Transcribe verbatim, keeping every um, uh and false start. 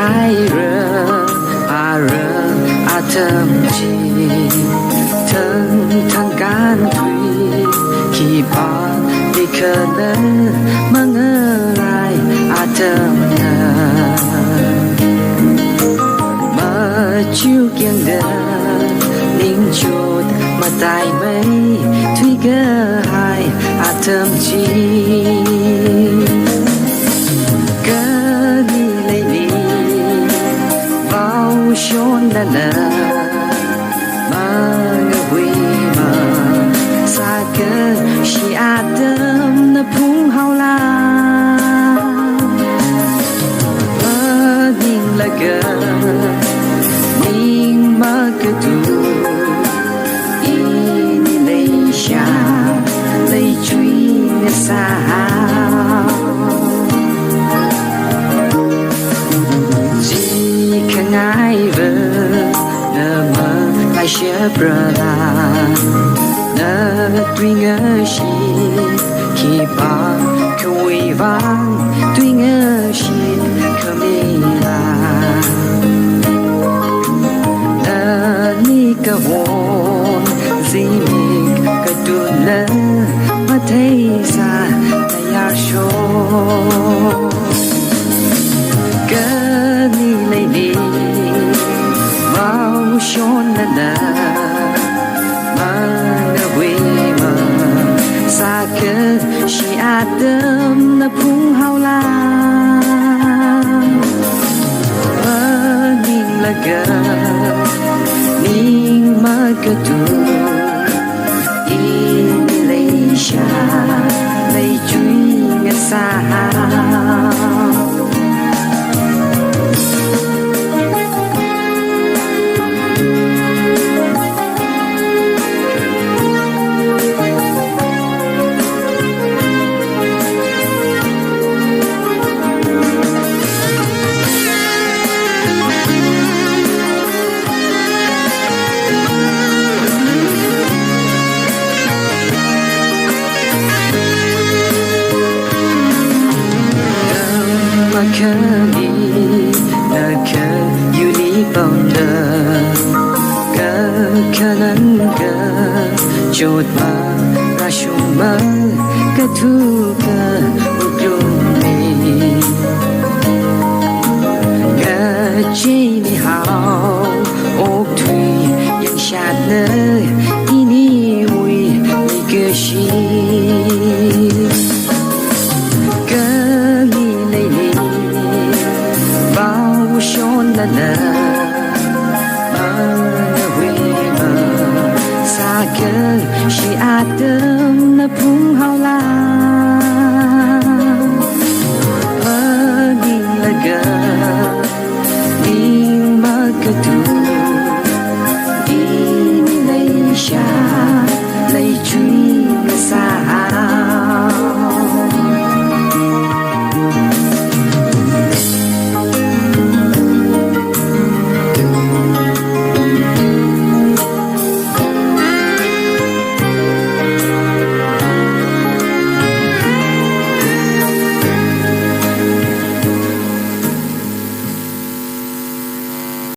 Aira, ara, atam chi, thang thang kānthui, khipā likhala mangarai atamna. Machiu kyangda, ningchot mataimei, thuikahai atam chi. Kani leili, vaoshon nana, mangawui ma, sākashi atamna phunghaola. Maninglaga, ning makatu, ini leisha, leichui ngasāhao. Chi khangaiva, na malaishaprala, na tuingashit, khipākhawui vang tuingashit khamila. Nani kavon zimik katunla matheisā tayārsho. Kani leili, vaoshon nana, mangawui ma, sākashi atamna phunghaola. Maninglaga, ning makatu, ini leisha, leichui ngasāhao. Makhali nakha yuli pamda, kakhalan kachot ma, rashuma kathuka